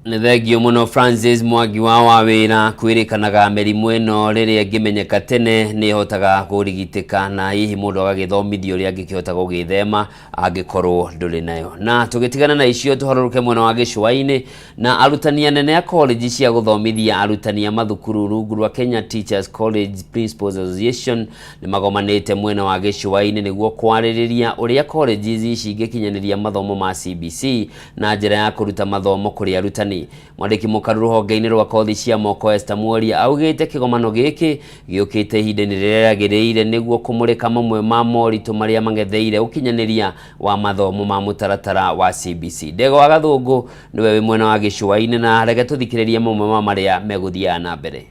Nĩ thengio mũno Francis Mwangi wa Wawĩra. Kwĩrĩkanaga mĩrimũ ĩno rĩrĩa ĩngĩmenyeka tene nĩ ĩhotaga kũrigitĩka na hihi mũndũ agagĩthomithio ũrĩa angĩkĩhota gũgĩthema angĩkorwo ndũrĩ nayo. Na tũgĩtigana na icio tũharũrũke mwena wa gĩcũa-inĩ na arutani anene a college cia gũthomithia arutani a mathukuru rungu rwa Kenya Teachers College Principals Association nĩ magomanĩte mwena wa gĩcũa-inĩ nĩguo kwarĩrĩria ũrĩa colleges ici ingĩkinyanĩria mathomo ma CBC na njĩra ya kũruta mathomo kũrĩ arutani. Mwandĩki mũkaru rũhonge-inĩ rwa kothi cia moko Esther Mworia augĩte kĩgomano gĩkĩ gĩũkĩte ihinda-inĩ rĩrĩa rĩagĩrĩire nĩguo kũmũrĩka mamwe ma moritũ marĩa mang'etheire ũkinyanĩria wa mathomo ma mũtaratara wa CBC. Ndego wa Gathũngũ nĩwe wĩ mwena wa gĩcũa-inĩ na reke tũthikĩrĩrie mamwe ma marĩa megũthiaga na mbere.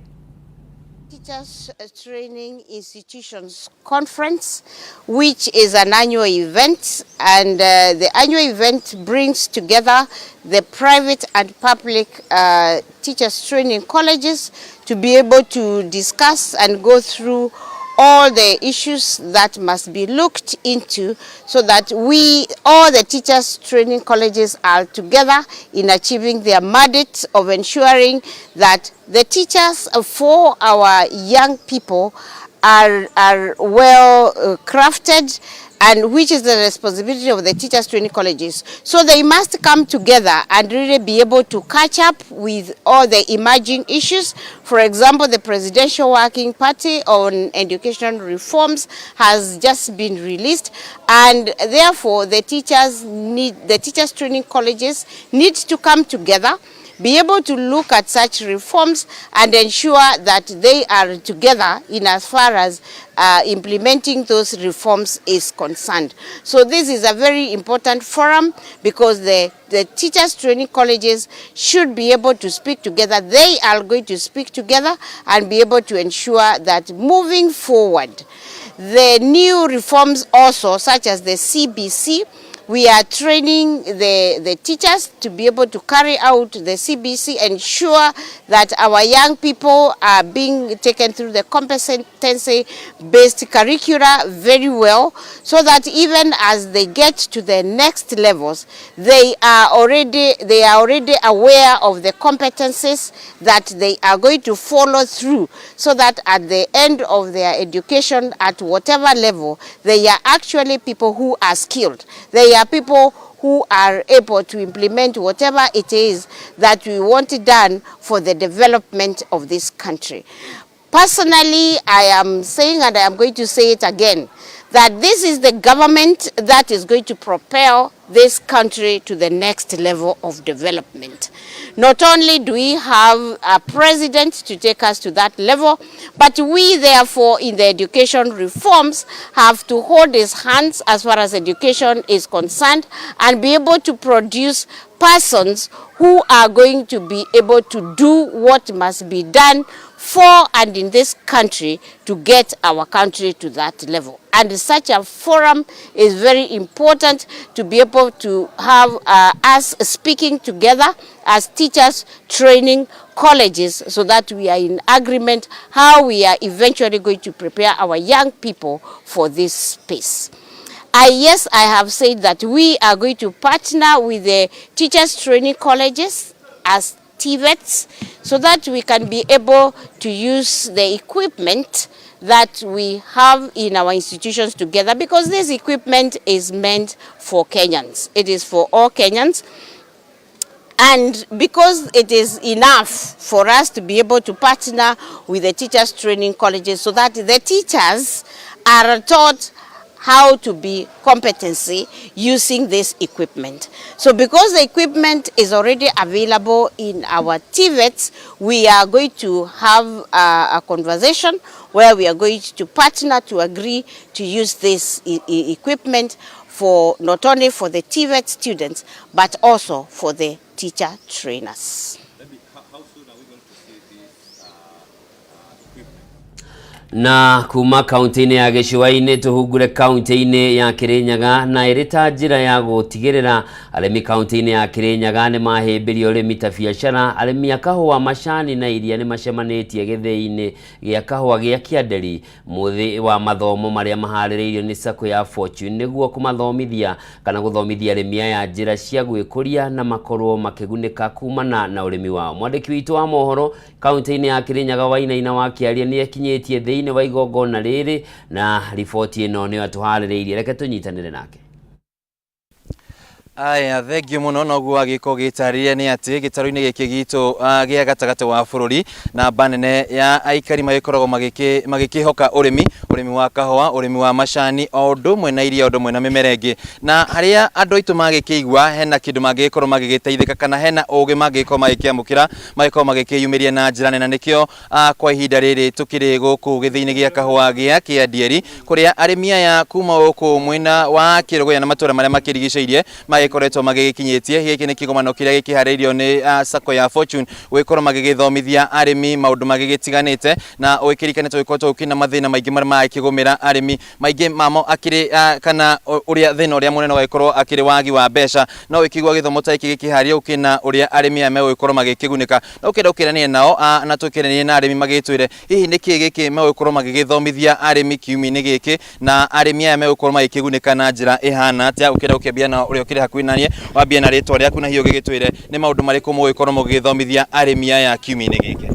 Teachers Training Institutions Conference, which is an annual event, and the annual event brings together the private and public teachers training colleges to be able to discuss and go through all the issues that must be looked into so that we, all the teachers training colleges, are together in achieving their mandate of ensuring that the teachers for our young people are well crafted, and which is the responsibility of the teachers training colleges. So they must come together and really be able to catch up with all the emerging issues. For example, the Presidential Working Party on Education Reforms has just been released, and therefore the teachers training colleges need to come together, be able to look at such reforms and ensure that they are together in as far as implementing those reforms is concerned. So this is a very important forum because the teachers training colleges should be able to speak together. They are going to speak together and be able to ensure that moving forward, the new reforms also, such as the CBC, we are training the teachers to be able to carry out the CBC, ensure that our young people are being taken through the competency-based curricula very well, so that even as they get to the next levels, they are already aware of the competencies that they are going to follow through, so that at the end of their education, at whatever level, they are actually people who are skilled. They are people who are able to implement whatever it is that we want done for the development of this country. Personally, I am saying, and I am going to say it again, that this is the government that is going to propel this country to the next level of development. Not only do we have a president to take us to that level, but we therefore in the education reforms have to hold his hands as far as education is concerned and be able to produce persons who are going to be able to do what must be done for and in this country to get our country to that level. And such a forum is very important to be able to have us speaking together as teachers training colleges, so that we are in agreement how we are eventually going to prepare our young people for this space. Yes, I have said that we are going to partner with the teachers training colleges as TVETs, so that we can be able to use the equipment that we have in our institutions together, because this equipment is meant for Kenyans. It is for all Kenyans. And because it is enough for us to be able to partner with the teachers training colleges so that the teachers are taught how to be competency using this equipment. So because the equipment is already available in our TVETs, we are going to have a conversation where we are going to partner to agree to use this equipment for not only for the TVET students, but also for the teacher trainers. Na kuma kaunti-inĩ ya gĩcũa-inĩ tũhungure kaunti-inĩ ya Kĩrĩnyaga na ĩrĩ ta njĩra ya gũtigĩrĩra arĩmi kaunti-inĩ ya Kĩrĩnyaga nĩ mahĩmbĩria ũrĩmi ta biacara. Arĩmi a kahũa, macani na iria nĩ macemanĩtie gĩthĩi-inĩ gĩa kahũa gĩa Kĩanderi mũthĩ wa mathomo marĩa maharĩrĩirio nĩ Sacco ya Fortune nĩguo kũmathomithia kana gũthomithia arĩmi aya njĩra cia gwĩkũria na makorwo makĩgunĩka kumana na ũrĩmi wao. Mwandĩki witũ wa mohoro kaunti-inĩ ya Kĩrĩnyaga Wainaina wa Kĩaria nĩ ekinyĩtie thĩinĩ wa igongona rĩrĩ na riboti ĩno nĩyo atũharĩrĩirie. Reke tũnyitanĩre nake. Aya, thengio mũno. Noguo agĩkorwo gĩtarĩria nĩ atĩ gĩtarũ-inĩ gĩkĩ gitũ gĩa gatagatĩ wa bũrũri, namba nene ya aikari magĩkoragwo magĩkĩhoka ũrĩmi, ũrĩmi wa kahũa, ũrĩmi wa macani, o ũndũ ũmwe na iria, o ũndũ ũmwe na mĩmera ĩngĩ, na harĩa andũ aitũ magĩkĩigua hena kĩndũ mangĩgĩkorwo magĩgĩteithĩka kana hena ũgĩ mangĩgĩkorwo magĩkĩamũkĩra, magĩkorwo magĩkĩyumĩria na njĩra nene. Na nĩkĩo kwa ihinda rĩrĩ tũkĩrĩ gũkũ gĩthĩi-inĩ gĩa kahũa gĩa Kĩandieri, kũrĩa arĩmi aya kuma gũkũ mwena wa Kĩrũgũya na matũra marĩa makĩrigicĩirie magĩkoretwo magĩgĩkinyĩtie. Gĩkĩ nĩ kĩgomano kĩrĩa gĩkĩharĩirio nĩ Sacco ya Fortune gũgĩkorwo magĩgĩthomithia arĩmi maũndũ magĩgĩtiganĩte, na ũgĩkĩririkane tũgĩkoretwo gũkĩrĩ na mathĩna maingĩ marĩa maragĩkĩgũmĩra arĩmi, maingĩ mamo akĩrĩ kana ũrĩa thĩna ũrĩa mũnene ũgagĩkorwo akĩrĩ wagi wa mbeca. No ũkĩigua gĩthomo ta gĩkĩ gĩkĩharĩrio gũkĩrĩ na ũrĩa arĩmi aya megũgĩkorwo magĩkĩgunĩka, no ũkĩenda ũkĩranie nao na tũkĩranie na arĩmi magĩtwĩre hihi nĩkĩ gĩkĩ megũgĩkorwo magĩgĩthomithia arĩmi kiumia-inĩ gĩkĩ, na arĩmi aya megũkorwo magĩkĩgunĩka na njĩra ĩhana atĩa. Ũkĩenda gũkĩambia na ũrĩa ũkĩrĩ hakuhĩ naniĩ, wambie na rĩtwa rĩaku na hihi ũgĩgĩtwĩre nĩ maũndũ marĩkũ mũgũgĩkorwo mũgĩgĩthomithia arĩmi aya kiumia-inĩ gĩkĩ.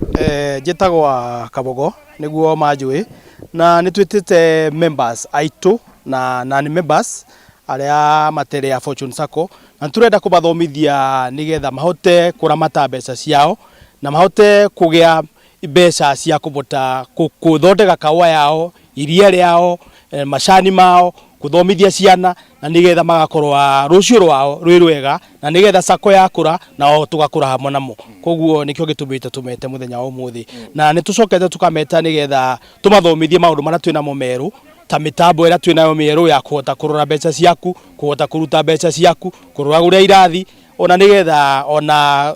Njĩtagwo Kabogo nĩguo manjũĩ, na nĩ twĩtĩte members aitũ na non members arĩa materĩ a Fortune Sacco, na tũrenda kũmathomithia nĩgetha mahote kũramata mbeca ciao na mahote kũgĩa mbeca cia kũbota gũthondeka kahũa yao, iria rĩao, macani mao, gũthomithia ciana, na nĩgetha magakorwo rũciũ rwao rwĩ rwega, na nĩgetha Sacco yakũra nao tũgakũra hamwe namo. Koguo nĩkĩo gĩtũmĩte tũmete mũthenya wa ũmũthĩ, na nĩ tũcokete tũkameta nĩgetha tũmathomithie maũndũ marĩa twĩnamo merũ, ta mĩtambo ĩrĩa twĩnayo mĩerũ ya kũhota kũrora mbeca ciaku, kũhota kũruta mbeca ciaku, kũrora ũrĩa irathi, ona nĩgetha ona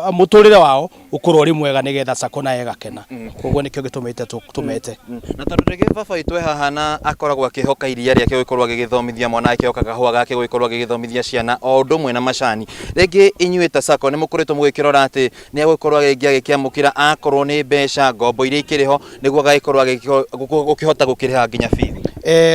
mũtũrĩre wao ũkorwo ũrĩ mwega, nĩgetha Sacco nayo ĩgakena. Koguo nĩkĩo gĩtũmĩte tũmete. Na tondũ rĩngĩ baba witũ e haha na akoragwo akĩhoka iria rĩake gũgĩkorwo agĩgĩthomithia mwana, akĩhoka kahũa gake gũgĩkorwo agĩgĩthomithia ciana, o ũndũ ũmwe na macani, rĩngĩ inyuĩ ta Sacco nĩ mũkoretwo mũgĩkĩrora atĩ nĩ egũgĩkorwo rĩngĩ agĩkĩamũkĩra akorwo nĩ mbeca ngombo iria ikĩrĩ ho nĩguo agagĩkorwo gũkĩhota gũkĩrĩha nginya bithi?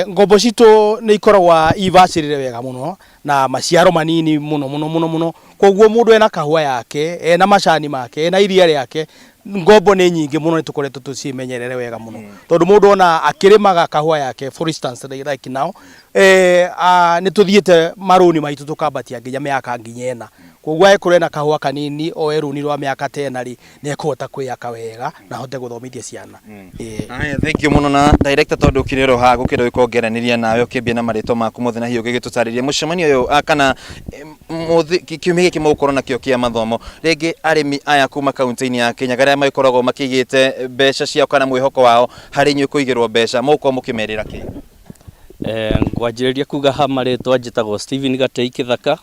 Ngombo citũ nĩ ikoragwo ibacĩrĩre wega mũno na maciaro manini mũno mũno mũno mũno. Koguo mũndũ ena kahũa yake, ena macani make, ena iria rĩake, ngombo nĩ nyingĩ mũno, nĩ tũkoretwo tũcimenyerere wega mũno, tondũ mũndũ ona akĩrĩmaga kahũa yake, for instance, like now, nĩ tũthiĩte marũni maitũ tũkambatia nginya mĩaka nginya 4. Koguo angĩkorwo ena kahũa kanini, oe rũni rwa mĩaka ta 4 rĩ, nĩ ekũhota kwĩyaka wega na ahote gũthomithia ciana. Aya, thank you mũno. Na director, tondũ ũkĩrĩ oro haha gũkĩenda gũkorwo ngĩaranĩria nawe, ũkĩambia na marĩtwa maku mothe na hihi ũgĩgĩtũtarĩria mũcemanio ũyũ kana kiumia gĩkĩ mũgũkorwo nakĩo kĩa mathomo, rĩngĩ arĩmi aya kuma kaunti-inĩ ya Kĩnyaga arĩa magĩkoragwo makĩigĩte mbeca ciao kana mwĩhoko wao harĩ inyuĩ kũigĩrwo mbeca, mũgũkorwo mũkĩmerĩra kĩ? Ngwanjĩrĩria kuga ha marĩtwa, njĩtagwo Stephen Gatei Kĩthaka,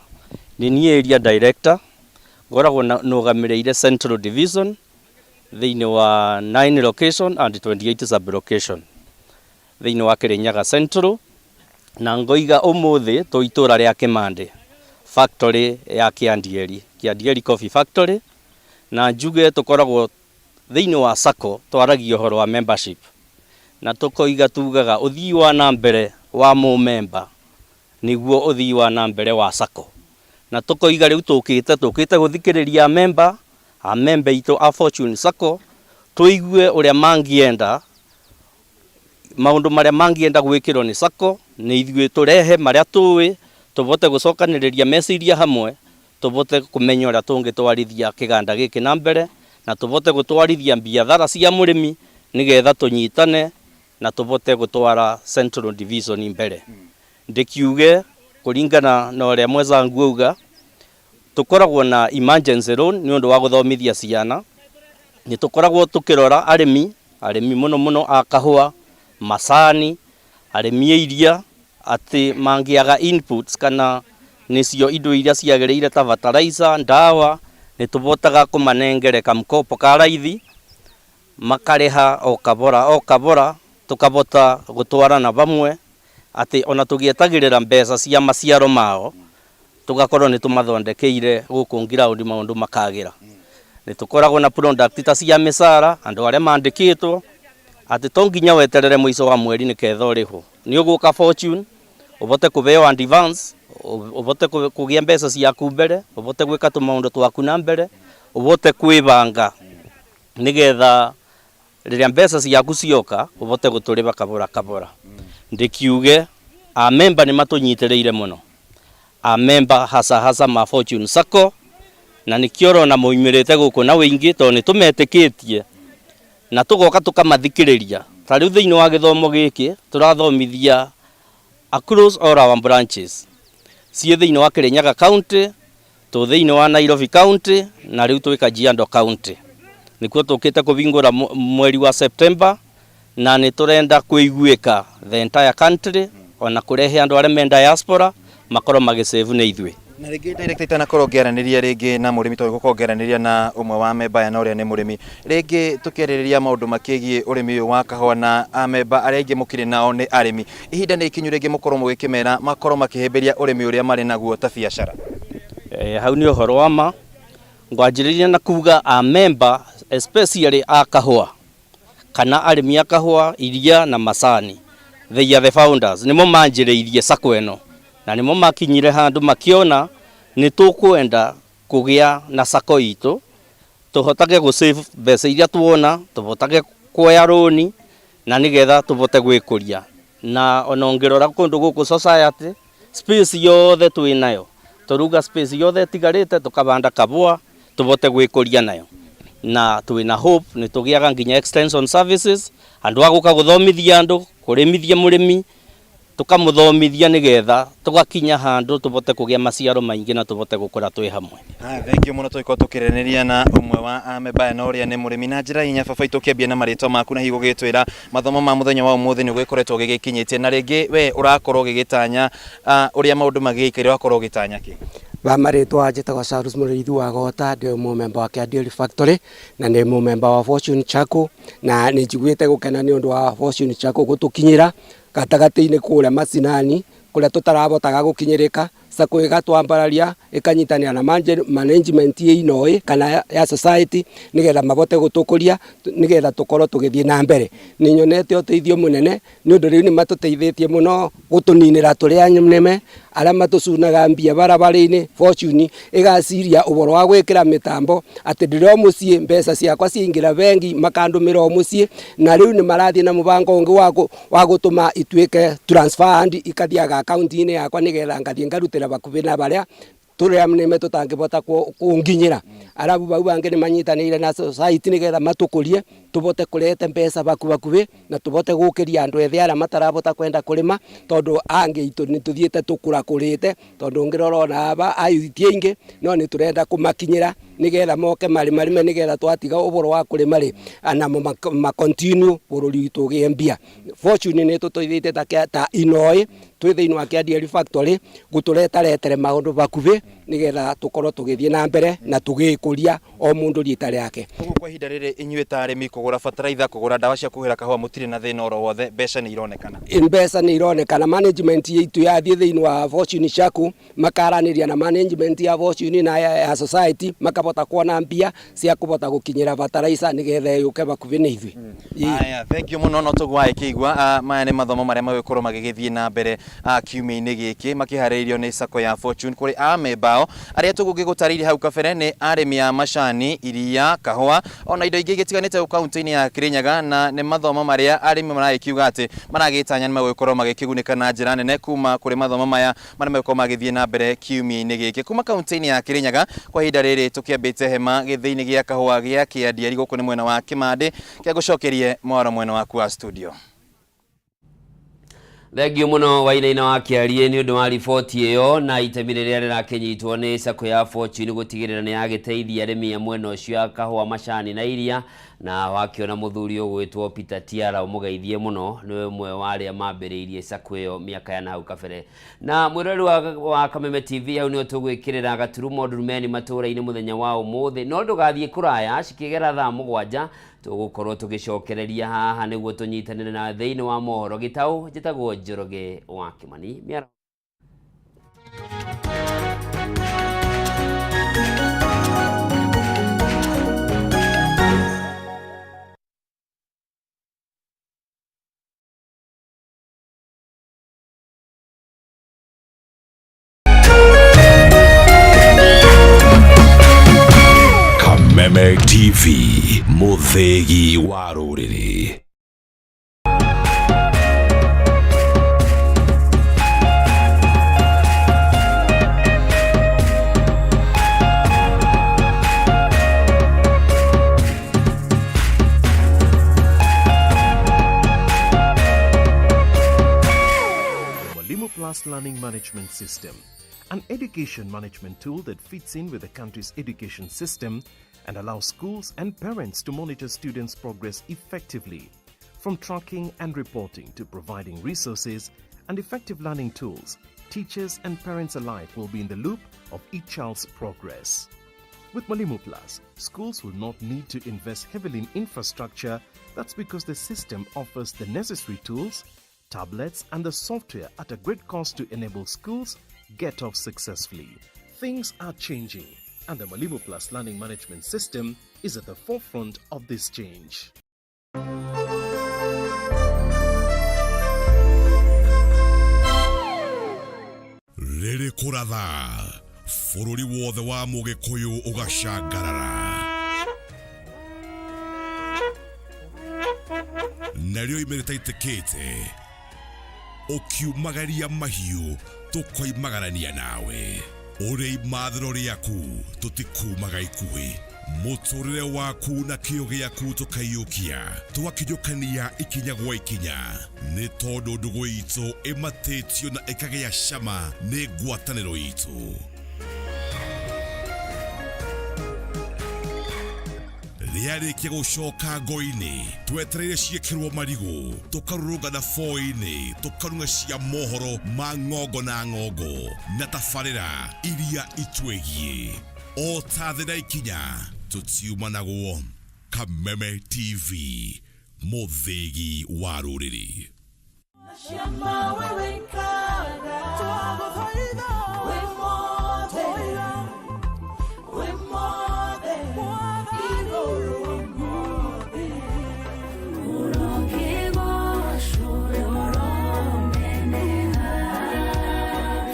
nĩ niĩ area director, ngoragwo nũgamĩrĩire Central Division thĩinĩ wa 9 location and 28 sub location thĩinĩ wa Kĩrĩnyaga Central, na ngoiga ũmũthĩ twĩ itũra rĩa Kĩmandĩ, factory ya Kĩandieri, Kĩandieri Coffee Factory, na njuge tũkoragwo thĩinĩ wa Sacco, twaragia ũhoro wa membership na tũkoiga tugaga ũthii wa na mbere wa mũmemba nĩguo ũthii wa na mbere wa Sacco, na tũkoiga rĩu tũkĩte gũthikĩrĩria memba a memba itũ a Fortune Sacco, tũigue ũrĩa mangĩenda, maũndũ marĩa mangĩenda gwĩkĩrwo nĩ Sacco, nĩ ithuĩ tũrehe marĩa tũĩ, tũvote gũcokanĩrĩria meciria hamwe. Tũvote kũmenya ũrĩa tũngĩtwarithia kĩganda gĩkĩ na mbere na tũvote gũtwarithia biathara cia mũrĩmi nĩgetha tũnyitane na tũvote gũtwara Central Division mbere. Ndĩkiuge kũringana na ũrĩa mwezangu auga, tũkoragwo na emergency loan nĩ ũndũ wa gũthomithia ciana. Nĩ tũkoragwo tũkĩrora arĩmi, arĩmi mũno mũno a kahũa, macani, arĩmi a iria, atĩ mangĩaga inputs kana nĩcio indo iria ciagĩrĩire ta fertilizer, ndawa, nĩ tũvotaga kũmanengere kamkopo ka raithi, makarĩha o kabora o kabora, tũkavota gũtwarana vamwe atĩ ona tũgĩetagĩrĩra mbeca cia maciaro mao, tũgakorwo nĩ tũmathondekeire gũkũ ground maũndũ makagĩra. Nĩ tũkoragwo na product ta cia mĩcara, andũ arĩa mandĩkĩtwo atĩ to nginya weterere mũico wa mweri nĩketha ũrĩhwo. Nĩ ũgũka Fortune ũvote kũveo advance, ũvote kũgĩa mbeca ciaku mbere, ũvote gwĩka tũmaũndũ twaku na mbere, ũvote kwĩbanga nĩgetha rĩrĩa mbeca ciaku cioka ũvote gũtũrĩva kabora kabora. Ndĩkiuge amemba nĩ matũnyitĩrĩire mũno, amemba hasa hasa ma Fortune Sacco, na nĩkĩo ũrona moimĩrĩte gũkũ na wĩingĩ tondũ nĩ tũmetĩkĩtie na tũgoka tũkamathikĩrĩria. Ta rĩu thĩinĩ wa gĩthomo gĩkĩ tũrathomithia across all our branches ciĩ thĩinĩ wa Kirinyaga County, tũ thĩinĩ wa Nairobi County, na rĩu twĩ Kajiado County. Nĩkuo tũkĩte kũvingũra mweri wa September, na nĩ tũrenda kũiguĩka the entire country, ona kũrehe andũ arĩa me diaspora makorwo magĩsave nĩ ithuĩ. Na rĩngĩ director, itanakorwo ngĩaranĩria rĩngĩ na mũrĩmi, tondũ gũkorwo ngĩaranĩria na ũmwe wa memba aya na ũrĩa nĩ mũrĩmi, rĩngĩ tũkĩarĩrĩria maũndũ makĩgiĩ ũrĩmi ũyũ wa kahũa na amemba arĩa aingĩ mũkĩrĩ nao nĩ arĩmi, ihinda nĩ ikinyu rĩngĩ mũkorwo mũgĩkĩmera makorwo makĩhĩmbĩria ũrĩmi ũrĩa marĩ naguo ta biacara? Hau nĩ ũhoro wa ma. Ngwanjĩrĩria na kuga amemba especially a kahũa kana arĩmi a kahũa, iria na macani, they are the founders, nĩmo manjĩrĩirie sacco ĩno na nĩmo makinyire handũ makĩona nĩ tũkwenda kũgĩa na sacco itũ, tũhotage gũ save mbeca iria tuona, tũhotage kuoya rũni na nĩgetha tũvote gwĩkũria. Na ona ũngĩrora kũndũ gũkũ society space yothe twĩ nayo, tũruga space yothe ĩtigarĩte tũkavanda kabũa tũvote gwĩkũria nayo, na twĩna hope nĩ tũgĩaga nginya extension services, andũ a gũka gũthomithia andũ kũrĩmithia mũrĩmi, tũkamũthomithia nĩgetha tũgakinya handũ tũvote kũgĩa maciaro maingĩ na tũvote gũkũra twĩ hamwe. Thank you mũno. Tũgĩkorwo tũkĩranĩria na ũmwe wa amemba aya na ũrĩa nĩ mũrĩmi. Na njĩra hinya baba itũ, ũkĩambia na marĩtwa maku na hihi gũgĩtwĩra mathomo ma mũthenya wa ũmũthĩ nĩ ũgĩkoretwo ũgĩgĩkinyĩtie, na rĩngĩ we ũrakorwo ũgĩgĩtanya ũrĩa maũndũ magĩgĩikaire, ũrakorwo ũgĩtanya kĩ? Wa marĩtwa njĩtagwo Charles Mũrĩithi wa Gota, ndĩ mũmemba wa Kĩa Factory na nĩ mũmemba wa Fortune Sacco, na nĩ njiguĩte gũkena nĩ ũndũ wa Fortune Sacco gũtũkinyĩra gatagatĩ-inĩ kũrĩa macinani kũrĩa tũtarabotaga gũkinyĩrĩka. Sacco ĩgatwambararia, ĩkanyitanĩra na management ya Inoi kana ya society nĩgetha mabote gũtũkũria nĩgetha tũkorwo tũgĩthiĩ na mbere. Nĩ nyonete ũteithio mũnene nĩ ũndũ rĩu nĩ matũteithĩtie mũno gũtũninĩra tũrĩ anĩme arĩa matũcunaga mbia barabara-inĩ. Fortune ĩgaciria ũhoro wa gwĩkĩra mĩtambo atĩ ndĩrĩ o mũciĩ, mbeca ciakwa ciaingĩra bengi makandũmĩra o mũciĩ, na rĩu nĩ marathiĩ na mũbango ũngĩ wa gũtũma ituĩke transfer ikathiaga akaunti-inĩ yakwa nĩgetha ngathiĩ ngarutĩra bakuhĩ na barĩa tũrĩa nĩme tũtangĩbota kũnginyĩra. Arabu bau bangĩ nĩ manyitanĩire na society nĩgetha matũkũrie tũbote kũrete mbeca bakubakuhĩ na tũbote gũkĩria andũ ethĩ arĩa matarabota kwenda kũrĩma, tondũ angĩ itũ nĩ tũthiĩte tũkũrakũrĩte, tondũ ũngĩrora ona aba ayuthi aingĩ, no nĩ tũrenda kũmakinyĩra nĩgetha moke marĩmarĩme, nĩgetha twatiga ũhoro wa kũrĩma rĩ, namo ma continue bũrũri witũ ũgĩe mbia. Fortune nĩ tũteithĩtie ta Inoi twĩ thĩinĩ wa Kĩa Dairy Factory gũtũretaretere maũndũ bakuhĩ nĩgetha tũkorwo tũgĩthiĩ na mbere na tũgĩkũria o mũndũ rita rĩake. Koguo kwa ihinda rĩrĩ inyuĩ ta arĩmi, kũgũra bataraitha, kũgũra ndawa cia kũhuhĩra kahũa, mũtirĩ na thĩna oro wothe, mbeca nĩ ironekana? Mbeca nĩ ironekana. Management itũ yathiĩ thĩinĩ wa Fortune Sacco makaranĩria na management ya Fortune na ya society makabota. Tũkabota kuona mbia cia kũbota gũkinyĩra bataraica nĩgetha yũke bakubi nĩ ithuĩ. Aya, thank you muno. No tũguo wagĩkĩigua, maya nĩ mathomo marĩa magĩkorwo magĩgĩthiĩ na mbere kiumia-inĩ gĩkĩ, makĩharĩrĩirio nĩ Sacco ya Fortune kũrĩ amemba ao arĩa tũgũgĩgũtarĩirie hau kabere nĩ arĩmi a macani, iria, kahũa ona indo ingĩ igĩtiganĩte kaunti-inĩ ya Kirinyaga. Na nĩ mathomo marĩa arĩmi maragĩkiuga atĩ maragĩtanya nĩ magũgĩkorwo magĩkĩgunĩka na njĩra nene kuma kũrĩ mathomo maya marĩa magũkorwo magĩthiĩ na mbere kiumia-inĩ gĩkĩ. Kuma kaunti-inĩ ya Kirinyaga, kwa ihinda rĩrĩ tũkĩambĩte hema gĩthĩinĩ gĩa kahũa gĩa Kĩandieri gũkũ nĩ mwena wa Kĩmandĩ. Kĩa gũcokerie mwaro mwena waku wa studio. Thengiũ mũno Wainaina wa Kĩarie nĩ ũndũ wa riboti ĩyo na itemi rĩrĩa rĩrakĩnyitwo nĩ Sacco ya Fortune gũtigĩrĩra nĩ yagĩteithia arĩmi a mwena ũcio a kahũa, macani na iria. Na wakĩona mũthuri ũgwĩtwo Peter Tiara, ũmũgeithie mũno, nĩwe ũmwe wa arĩa mambĩrĩirie Sacco ĩyo mĩaka ya nahau kabere. Na mwĩroreri wa Kameme TV, hau nĩho tũgwĩkĩrĩra gaturumo ndurumeni matũũra-inĩ mũthenya wa ũmũthĩ, no ndũgathiĩ kũraya. Cikĩgera thaa 7 tũgũkorwo tũgĩcokereria haha nĩguo tũnyitanĩre na thĩinĩ wa mohoro gĩtaũ. Njĩtagwo Njoroge wa Kĩmani. Mĩaraho. Kameme TV, mũthĩgi wa rũrĩrĩ. Mwalimu Plus Learning Management System, an education management tool that fits in with the country's education system and allows schools and parents to monitor students' progress effectively. From tracking and reporting to providing resources and effective learning tools, teachers and parents alike will be in the loop of each child's progress. With Mwalimu Plus, schools will not need to invest heavily in infrastructure. That's because the system offers the necessary tools, tablets, and the software at a great cost to enable schools get off successfully. Things are changing, and the Mwalimu Plus Learning Management System is at the forefront of this change. Rĩrĩ kũratha bũrũri wothe wa mũgĩkũyũ ũgacangarara, narĩo ime rĩtaitĩkĩte ũkiumagaria mahiũ tũkoimagarania nawe ũrĩ imathĩro rĩaku, tũtikumaga ikuhĩ mũtũrĩre waku na kĩo gĩaku tũkaiyũkia tũgakinyũkania ikinya gwa ikinya, nĩ tondũ ndũgũ itũ ĩmatĩtio na ĩkagĩa cama nĩ ngwatanĩro itũ. Rĩarĩkia gũcoka ngo-inĩ twetereire ciĩkĩrwo marigũ, tũkarũrũngana boi-inĩ, tũkarung'a cia mohoro ma ng'ongo na ng'ongo na tabarĩra iria itwĩgiĩ o ta thĩ na ikinya tũtiumanagwo. Kameme TV, mũthĩgi wa rũrĩrĩ. Ciama we wĩkaga, wĩ mothe, wĩ mothe, igũrũ mothe. Ũrokĩgocwo, ũroneneha.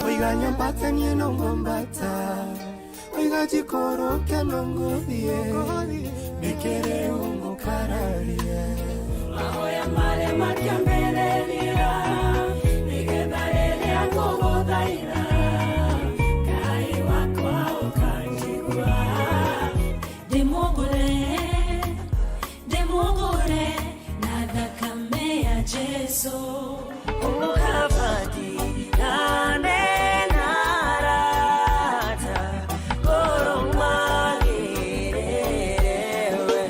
Oiga nyambata niĩ no ngwambata, oiga njikũrũke no ngũthiĩ, nĩkĩrĩ ũngũkararia. Mahoya marĩa makĩambĩrĩria, nĩgetha rĩrĩa ngũgũthaitha, Ngai wakwa ũkanjigua. Ndĩmũgũre, ndĩmũgũre na thakame ya Jesũ. Ũkabati nane narata, kũrũmagĩrĩre we.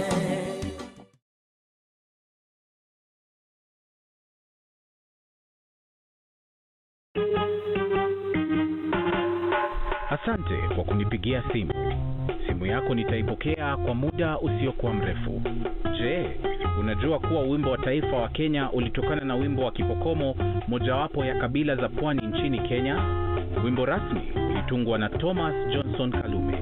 Asante kwa kunipigia simu. Simu yako nitaipokea kwa muda usiokuwa mrefu. Je, unajua kuwa wimbo wa taifa wa Kenya ulitokana na wimbo wa Kipokomo, mojawapo ya kabila za pwani nchini Kenya? Wimbo rasmi ulitungwa na Thomas Johnson Kalume.